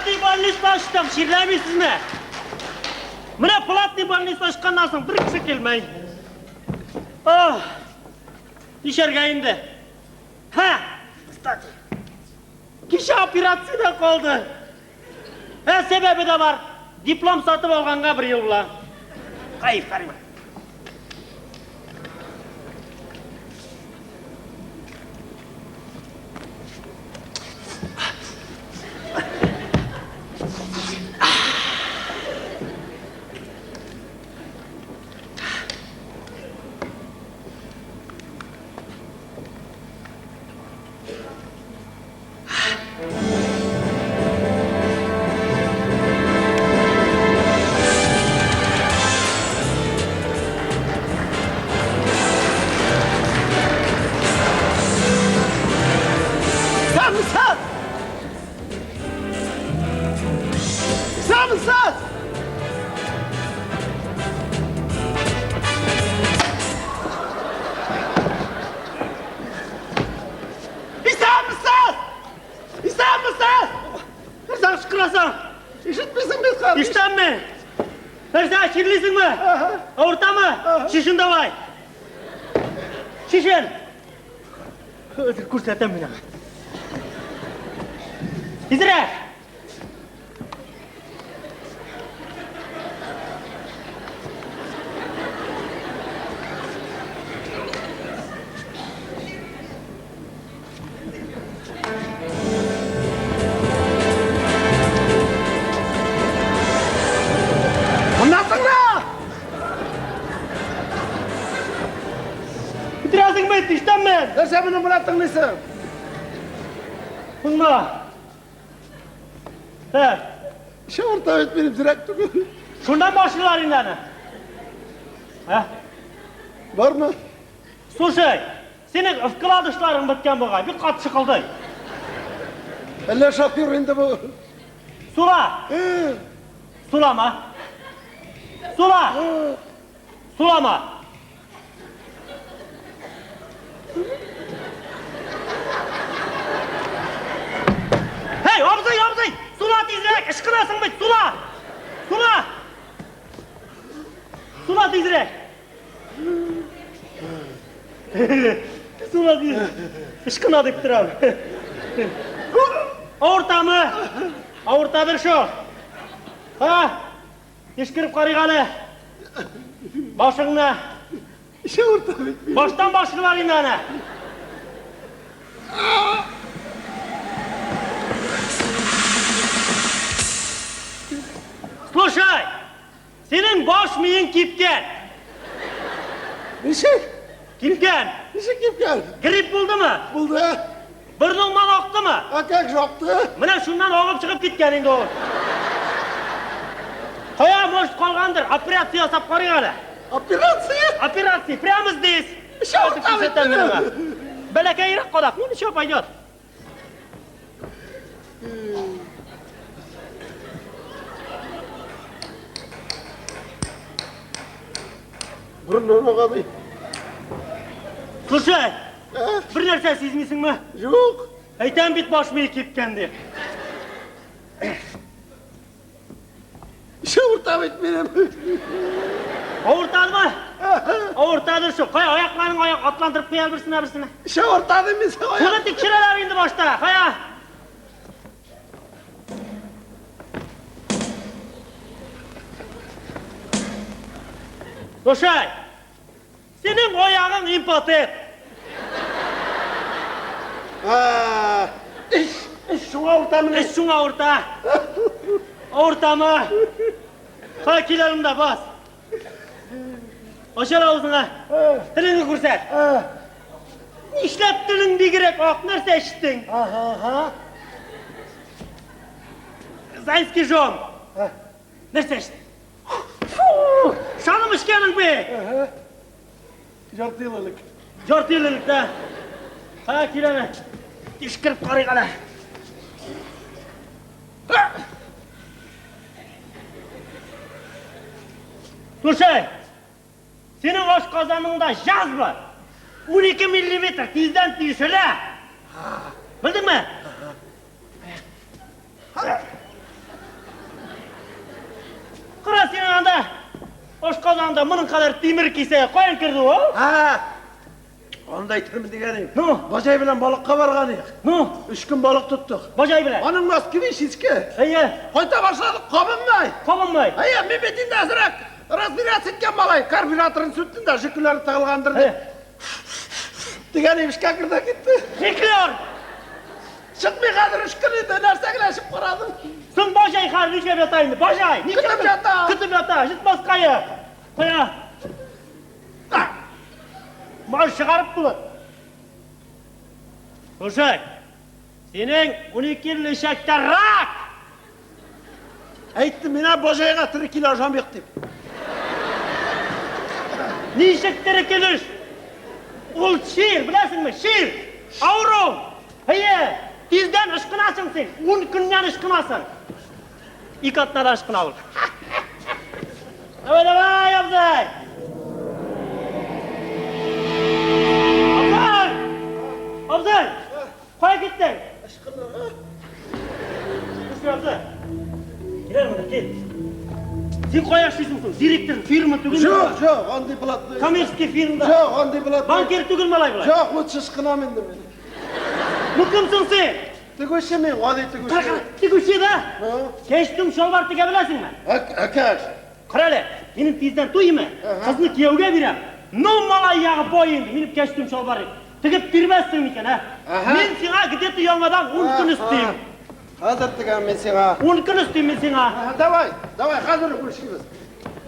Платный больница ачтым, чирләмисезме? Менә платный больница ачканнан соң бер кеше килмәй. Ах, нишәргә инде? Һә, кстати, кичә операциядә калды. Ә сәбәбе дә бар. Диплом сатып алганга бер ел була. Кайф, карыйм. Исәнмесез! Исәнмесез! Исәнмесез! Исәнмесез! Нәрсә кычкырасың? Ишетмисең бит хәзер. Ишетәмме? Нәрсә, чирлисеңме? Авыртамы? Чишен давай. Чишен. Хәзер күрсәтәм мин аңа. Тизрәк! Моннан тыңла! Бетерәсеңме, тиштәнме? Нәрсә моның белән тыңлыйсың? Тыңла. Ә, Шавырта бит минем зирәк түгел. Шуннан башлыйлар инде аны. Ә? Бармы? Слушай, синең вкладышларың беткән бугай, бик каты шыкылдый. Әллә шофер инде бу? Сула! Сулама! Сула! Сулама! Һей, абзый, абзый! Сула тизрәк! Ышкынасың бит, сула! Сула! Сула тизрәк! Сула тизрәк! Ышкына дип торам. Авыртамы? Авыртадыр шул. Ха? Тишкереп карыйк әле. Башыңны. Авырта бит. Баштан башлыйлар инде аны. Слушай, синең баш миең кипкән. Ничек? Кипкән. Ничек кипкән? Грипп булдымы? Булды. Борныңнан актымы? А как же акты? Менә шуннан агып чыгып киткән инде ул. Кая, может, калгандыр. Операция ясап карыйк әле. Операция? Операция прямо здесь. Чёрт, Күрсәтәм мин аңа. Бәләкәйрәк кадак, ну ничего, пойдет. Борыннан ага ди. Слушай, бер нәрсә сизмисеңме? Юк. Әйтәм бит, баш мие кипкән дип. Авырта бит минем. Авыртадымы? Авыртадыр шул. Кая, аякларың аяк атландырып куя берсенә берсенә. Авырта мин сиңа. Шуны тикшерәләр инде башта. Кая? Слушай, синең аягың импотент. Эш, эш шуңа авырта менә. Эш шуңа авырта. Авыртамы? Кая, кил әле монда, бас. Ач әле авызыңа. Телеңне күрсәт. Нишләп телең бигрәк ак, нәрсә эчтең? Ага. Зайский жом. Нәрсә эчтең? Фу! Шаным эчкәнең бит. Ярты ел элек. Ярты ел элек, да. Кая, кил әле. Тишкереп карыйк әле. Слушай, синең ашказаныңда язва. 12 миллиметр тиздән тишелә. Белдеңме? Урманда моның кадәр тимер кисәге каян керде ул? Һа! Аны да әйтермен дигән идем. Ну? Баҗай белән балыкка барган идек. Ну, Өч көн балык тоттык. баҗай белән. Аның москвич иске. Әйе, Кайта башладык, кабынмай. кабынмай. Әйе, мин бит инде әзрәк разбираться иткән малай. Карбюраторын сүттем дә, жиклер тыгылгандыр дип. Дигән эшкә керде китте. Жиклер! Чыкмый хәзер өч көн инде, нәрсә генә эчеп карадым. Соң баҗай хәзер нишләп ята инде? Баҗай! Көтеп ята. Көтеп ята, җитмәскәе. Кая? Мал чыгарып булыр. Слушай, синең 12 ел эчәктә рак! Әйттем, мин баҗайга тере килә ашам юк дип. Ничек тере килеш? Ул чир, беләсеңме? Чир! Авыру! Әйе, тиздән ышкынасың син. 10 көннән ышкынасың. Ике атнада ышкына ул. Давай, давай, абзый! Абзый! Абзый! Кая киттең? Ышкынырга. Слушай, абзый. Кил әле монда, кил. Син кая эшлисең соң? Директор фирма түгелме? Юк, юк, андый платный. Коммерческий фирмада. Юк, андый платный. Банкир түгел малай болай. Юк, лучше ышкынам инде мин. Ну кем соң син? Тегүче мин, гади Кара, тегүче. кара, тегүче да? Һа? Кәчтүм чалбар тегә беләсеңме? Әкәш. Кара әле, минем тиздән туймы? Кызны кияүгә бирәм. Ну, малай ягы бай инде, минем кәчтүм чалбар. Тегеп бирмәссең микән, ә? Аһа. Мин сиңа где-то яңадан 10 көн өстим. Хәзер тегәм мин сиңа. 10 көн өстим мин сиңа. Аһа, Давай, давай, хәзер күрешибез.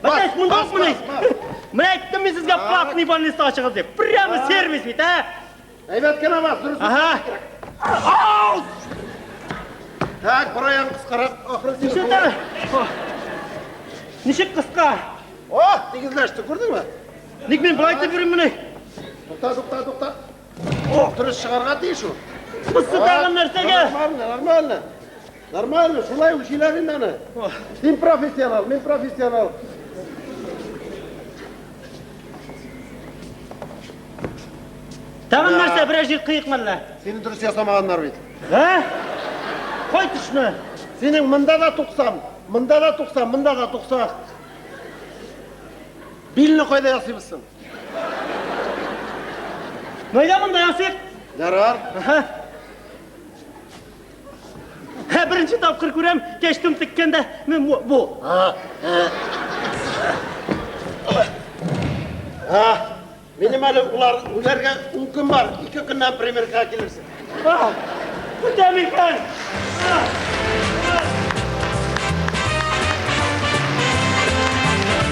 Бәтәс, монда бас, ук менә. бас, бас. Менә әйттем мин сезгә платный больница ачыгыз дип. Прямо сервис бит, ә? Әйбәт кенә бас, дөрес. Аһа. Ау! Так, бер аяң кыскарак, ахры син. Ничек әле? Ничек кыска? О, тигезләште, күрдеңме? Ник мин болай итеп йөрим менә? Тукта, тукта, тукта. О, дөрес чыгарга тиеш ул. Бусы тагын нәрсәгә? Нормально, нормально. Нормально, шулай үлчиләр инде аны. Син профессионал, мин профессионал. Тагын нәрсә, берәр җир кыек мәллә? Сине дөрес ясамаганнар бит. Ә? Кай төшне? Синең монда да 90, монда да 90, монда да 90. Билне кайда ясыйбыз соң? Найда монда ясыйк? Ярар. Аһа. Һә, беренче тапкыр күрәм, кәчтүм теккәндә мин бу. бу. Һа, минем әле улар үләргә 10 көн бар. 2 көннән примерка килерсең. А, Үтәм икән. А.